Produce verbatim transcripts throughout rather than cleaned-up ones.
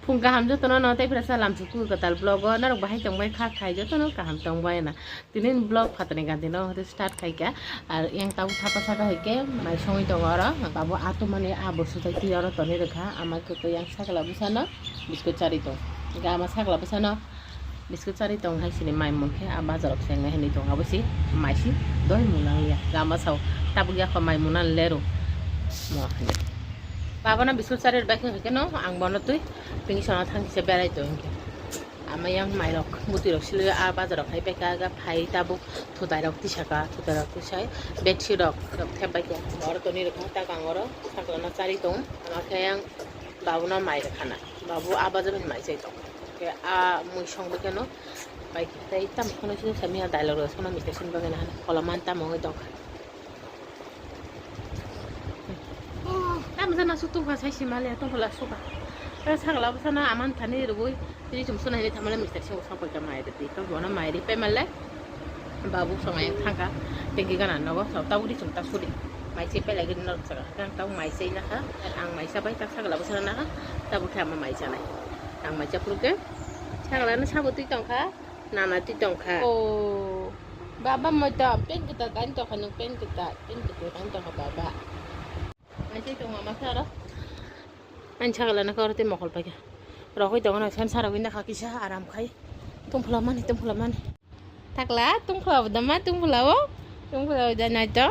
Phung kaham jotono no tei prasa lamsuk kwtal vlog o norok bahai tongbai kha khai jotono kaham tongbai na. Tini vlog phatani gandino hote start khaika. Ar yang tabuk thapa saka hoike mai songwi tongo oro. Babu atumani abo sutai twi oro toni rwkha. Ama khe yang sakla bwsano biskut chari tong. Ga ama sakla bwsano biskut chari tong hai sini mai mun khe a bazarok sengnai hinwi tong abo si mai si doi mun nang ya. Ga ama sao tabuk yakho mai mun nang leru. Mo hinwi. Babano biskut chari rwbai khe hoike no ang bono twi tini sono thang kisa berai tong hinkhe. Ama yang mairok bwtwi rok silwi a bazar rok hai bai kha phai tabuk thutai rok tisaka thutai rok tisai bedsheet rok rok thep bai kha oro toni rok ta kang oro sakla no chari tong ama khe yang babu no mai rwkha na babu a bazar bai mai chai tong khe a mui song bai khe no bai khe tei tam kheno sini sami a dialog rok sono mistake sini bagwi na kola man tamo wngwi tong kha. Tamo jana su tungkha sai sima le tungkha la suka. Ta sagla bwsano aman thani rwgwi tini chum suna hini thamale mistake se usang paikha mai rwdi. Tamo bono mai ri paimalle babu songai thangkha tengki gana nogo sa ta uri chum ta suri. Mai se pelai gini norok saka. Tang tang mai se nakha. Ang mai sabai ta sagla bwsano nakha. Tabuk khe ama mai sanai. Ang mai chapru khe sagla no sabo twi tongkha. Nana twi tongkha. Oh. Baba moi to pen kita kain tongkha nung pen kita pen kita kain tongkha baba. Mai twi tong mama khe oro. Ani sagala na koro tei mokol paikha. Rokoi tongo na san sarok inda kha kisa aram khai. Tungphla mani tungphla mani. Takla tungphla bo dama tungphla o. Tungphla o janai to.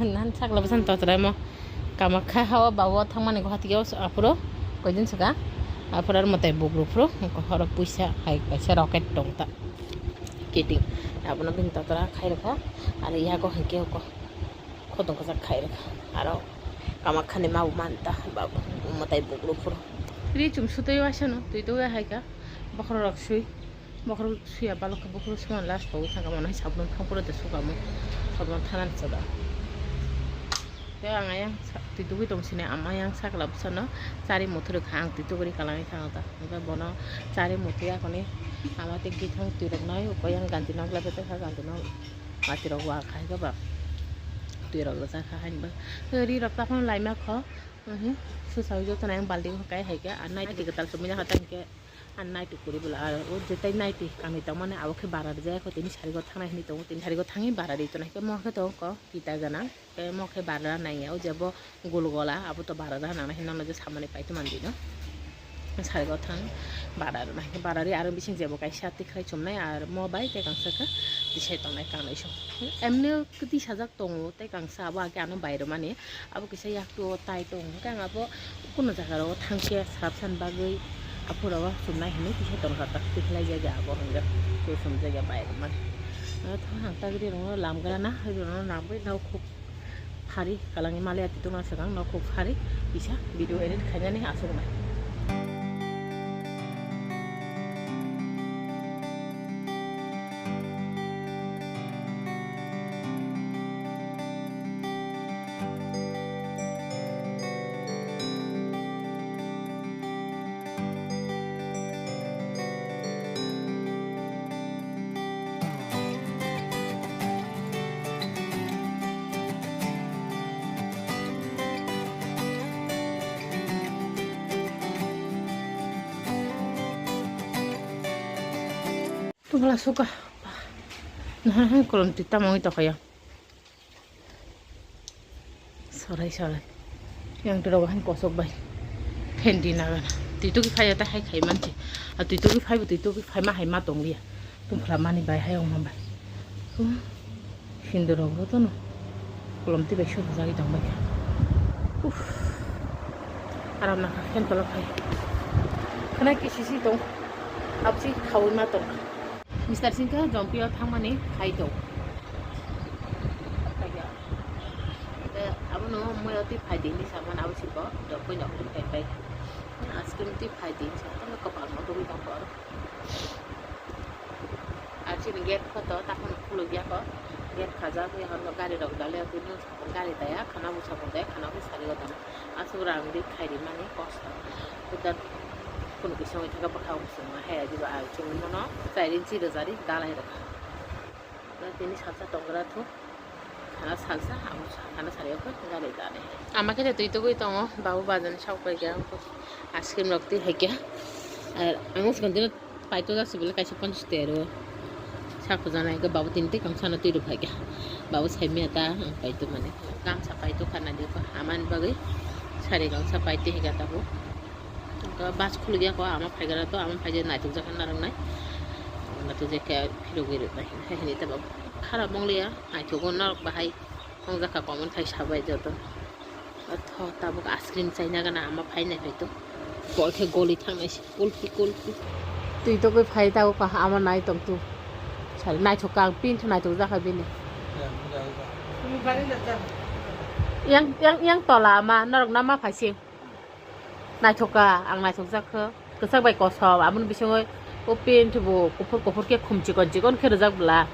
Nan sakla bwsano totra mo. Kamakha hao bawo thangmani guwahati o aphuru koidin saka. Aphuru aro mwtai bugruk phuru horo puisa hai kaisa rocket tong ta. Kiting. Abono bini totra khai rwkha. Aro yago hinkhe hoko khotong kwchak khai rwkha. Aro kamakhani mabu manta babu mwtai bugruk phuru. Ri chum sutwi waisano twi twi hai kha. Bokhorok swi. Bokhorok suya balok khe bokhorok suman last pogwi thangkha mano hai sabun thangphuru de sukamung sabun thanan soda. Tei ang ayang sa-, twi tugwi tong sini ama yang sakla bwsano chari muthurwi kha ang twi tugwi kalangwi thangkha ta. Hwnkhe bono chari muthwi akhoni ama tei githang twi rok nai uko yang ganti nok lai kha ganti nok mati rok wa khai khe ba twi rok rwchak kha haino ri rok taphano laima kho. Susa joto nai ang balti kai hai khe a nai twi kwtal chumui na kha tang khe. Ang naitwi kwrwi bwla aro o jetai naitwi kami tongmani abo khe bara rijak kho tini sarigo thangnai hinwi tongo tini sarigo thangwi bara ri tonai khe mo khe tongo kok kita gana tei mo khe bara nangya o jebo gul gola abo to bara da nang hinwi nono je samani paitwmani dino sarigo thang bara rwnai khe bara ri aro bising jebo kaisa tikhlai chumnai ar mo bai tei kangsa khe tisai tongnai kangnai song emne kwtwi sajak tongo tei kangsa abo age ano bai rwmani. Abo kisa yaktu o tai tong hwnkhe ang abo kunu jaga o thangkhe srapsan bagwi aphuru o chumnai hinwi kisa tongkha tak tikhlai jaga abo hwnkhe khe chumjak ya bai rwmani. Thang ang tagri rwngno lamgra na hai rwngno nangbai nokhuk phari kalangni mali ati tongna swkang nokhuk phari kisa video edit khainani aswknai. Tungla suka. Nahan kolom tita mangwi tokaya. Sorai sorai. Yang tiro bahan kosok bai. Fendi nagana. Tito ki phai ta hai khai manche. A tito ki phai tito ki phai ma hai ma tong liya. Tungla mani bai hai ong bai. Sindor rok bo tono. Kolom twi bai suk jagwi tong bai kha. Uff. Aram nang kha fan tolo phai. Khana kisi si tong. Absi khawi ma tong. Mister Singh khe Jompi o thangmani phai tong. Abono moi o twi phai di hinwi samani abo si bo. Jompi no phai pai. Aske twi phai di hinwi sa. Tamo kopal no twi tong kor. Ar chini gate photo takhano khuluk ya kho. Gate khajak ya hwnba gari rok dale ya tini gari daya khana busa bo daya khana bo sari o tong. Aswk rang di khairi mani kosto. Kuda kunu kisa wngwi thaka bwkha bo chwngma hai diba ar chwngwi mano chairin chi rwjari dalai rwkha. Tini salsa tongra thu. Salsa, ang sana sari ko gari gari. Ama khe twi tugui tongo, babu bazan sok pai kha, ice cream rok twi hai kha. Ar ang swkang dino paito jak sibole kaisa ponchash tero. Sak jana ke babu tin twi kang sana twi rok hai kha. Babu sai miya ta ang paito mane. Gamsa paito kana de ko, amani bagwi sari gamsa paito hai kha tabu. Bus khulugya ko, ama phai gara to, ama phai je naitok jak narwk nai. Naitok jak khe phirogwi rwk nai. Hai hini ta babu. Khara mongliya, naithogo norok bahai. Tongjak kha common khai sabai joto. Atho tabuk ice cream chaina gana ama phai nai phai to. Bol khe goli thangnai se kulfi kulfi. Twi togwi phai tabuk kha ama nai tong tu. Sari naithok kha ang pin thu naithok jak kha bini. Yang yang yang tola ama norok nama phai se. Naithok kha, ang naithok jak kha. Kwchak bai kosom, aboni bisingoi o pant bo kuphur kuphur khe khum chikon chikon khe rijak bwla.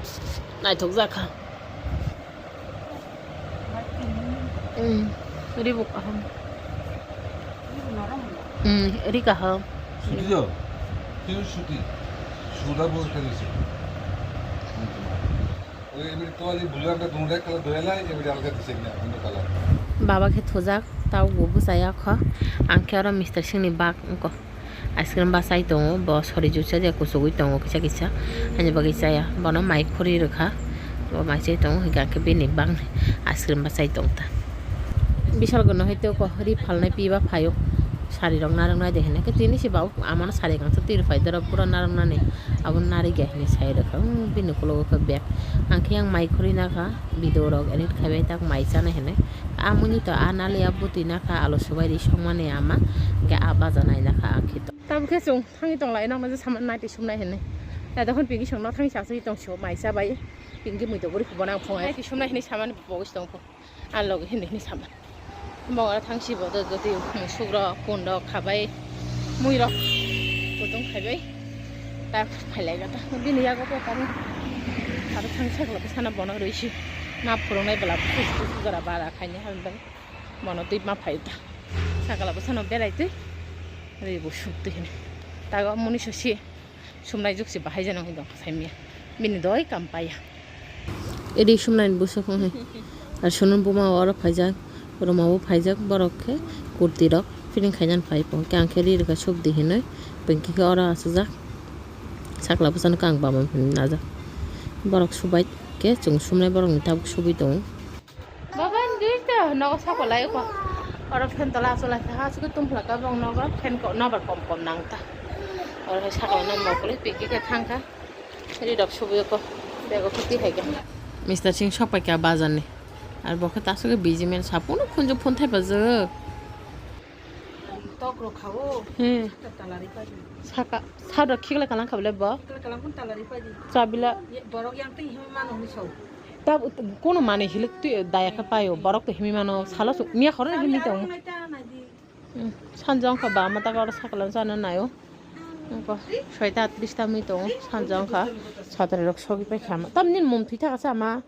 Naithok jak kha. Hmm, ri bo kaham. Hmm, ri kaham. Suti jo. Pure suti. Suda bo khe risi. Baba khe thujak, tau bo bwchaya kho. Ang khe oro Mister Singh ni bak wngkha. Ice cream bachai tongo, bo sori jusa je kuchugui tongo kisa kisa. Ani bagwi chaya, bono mai khuri rwkha. Bo mai chai tongo, hwnkhe ang khe bini bak ice cream bachai tongta. Bisal gono hai tei kok ri phalnai piba phaio. Sari rok narwknai de hinwi khe tini se bau amano sari gangsa twi rwphai doro pura narwknani. Abo narwkya hinwi sai rwkha. Umm, bini ukologo khe bag. Ang khe yang mai khurui nakha, video rok edit khaibai tak mai chanai hinwi. Amoni to a nali a bwtwi nakha, alo subai ri songmani ama, hwnkhe a baja nai nakha ang khe to. Tabuk khe chwng thangwi tong lai nokno je saman naitwi sumnai hinwi. Edokhon pinki songno thangwi chasugwi tong sio mai chabai. Pinki mui togori khubana ang phungai. Naitwi sumnai hinwi samani pogis tong pho. Ang logi hinwi hinwi saman. Bo oro thang si bo do, do twi musuk rok, kun rok khabai, mui rok kutung khaibai. Ta phailai gata. Bini yago khe tamo. Aro thang sakla bwsano bono rwi si. Ma phurungnai bwla bwswk bwswk jora bara khaini hambai. Bono twi ma phai ta. Sakla bwsano belai twi. Rwi bo suk twi hinwi. Tago muni so si. Sumnai juk si bahai jano hoi dong sai miya. Bini doi kam paya. Eri sumnai ni bwswk wng hai. Ar sunun buma oro phaijak, ruma bo phaijak, borok khe kurti rok fitting khainani phai po. Hwnkhe ang khe ri rwkha subdi hinwi, pinki khe oro achukjak. Sakla bwsano khe ang bama phunwi najak. Borok subai khe chwng sumnai borok ni tabuk subui tongo. Baba, dui ta nogo sako lai ko. Oro fan tola achuk lai kha, achuk tum phlak ka bong nogo fan ko nobar kom kom nang ta. Oro hai saka no mokoli piki khe thang kha. Ri dok subu ko. Bego phuti hai kha. Mister Singh sok pai kha bazar ni. Ar bo khe ta asuk busy man sapuno khunju phone thai bajak. Tok rok kha o. Hmm. Saka tala ri pai. Saka, sa rok khikla kalang kha bole bo. Khikla kalang kun tala ri pai di. Chabila. Ye, borok yang tei himwi mano hwnwi sao. Ta kono manwi hilik twi daya khe paio, borok to himwi mano, salo su, miya khoro himwi tongo. Hmm, sanja wngkha ba ama ta oro sakla chana naio. Wngkha soita tris ta wngwi tongo, sanja wngkha. Satri rok sogwi pai kha ama. Tamni mum thwi thaka sa ama.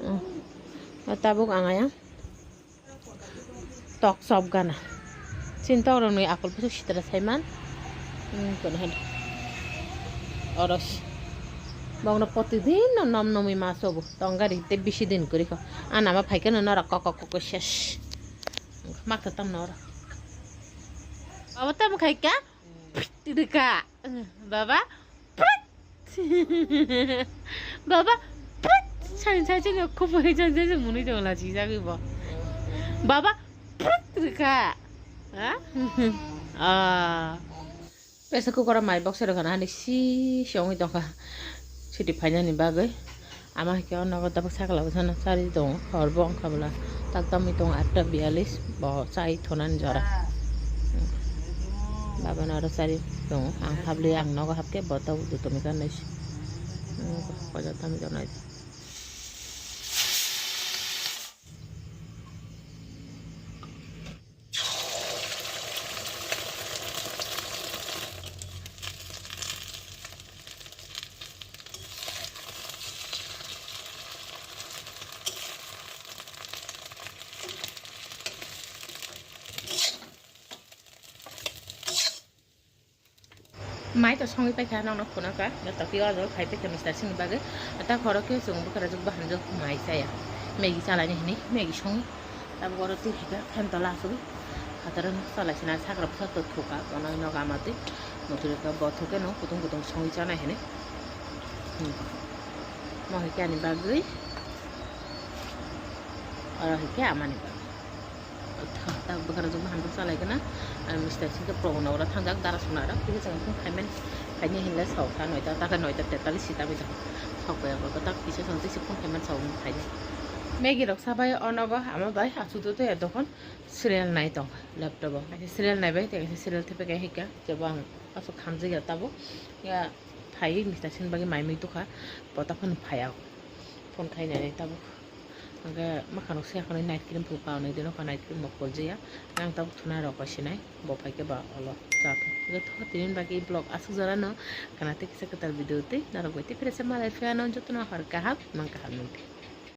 Hmm. Tabuk ang aya. Tok chop gana. Chini tok rok ni akol bwswk sitra saiman. Hmm, kono hwn. Oro si-, bokno protidin no nom nomwi ma chobo. Tong gari tei bisi din kwrwi kho. Ana ma phai khe no norok kok kok kok kok ses. Mak ta tam no oro. Abo tam khai ka? Rwkha. Baba, prit. Baba, prit. Sani sai sani khumui sani sai mwnwi tong la chi jagwi bo. Baba, prit rwkha. Ha? Ah. Pressure cooker o mai box rwkha na hani si si ongwi tongkha. Siti phainani bagwi. Ama hai khe o nogo tabuk sakla bwsano chari tongo, hor bo wngkha bwla tak tamwi tongo atta biyalish, bo chai thonani jora. Babano aro chari tongo, ang habli ang nogo habkhe bo tabuk joto mika nai se. Kotor tamwi tongnai. Mai to songwi paikha, nokno phunukha, joto khe o jaga khai paikha Mister Singh ni bagwi. Ta khoro khe chwng bwkha rajak bahan jok mai chaya. Maggie chalaini hini, Maggie songi. Tabuk oro twi hika, fan tola asugwi. Hataro no chalai sina, sakra bwsa to thuka, bono no gama twi. Motwi rwkha bo thuke no, kutung kutung songi chanai hini. Hmm. Mo hike ani bagwi. Oro hike amani bagwi. Tha-, ta bwkharok jokma handuk chalai gana. Ani mista singke progon oro thangjak, dara sona aro. Kisa chwng phung khaimani, khaini hinle saokha noita, ta khe noita tetalis sita bai tongo. Saokha abo tak kisa chwng twi phung khaimani saokha khaini. Maggie rok sabai ono bo ama bai achuto to ya dokhon serial nai tong laptop o. Kaisa serial nai bai, tei kaisa serial thepe kai hika. Jebo ang aswk khamjak ya tabuk. Ya phai mista sini bagwi mai mui tukha. Pota phano phai ako. Phone khainani tabuk. Hwnkhe mwkhang rok se akhonwi night cream phuru paonwi dino, night cream bo kholjaya. Ang tabuk thuna rok bai sinai, bo phaikhe ba olo chathok. Hwnkhe tini bagwi vlog aswk jorano, khana tei kisa kwtal video tei narwk bai tei phirasa malai phiya no jotono hor kaham, mang kaham nung.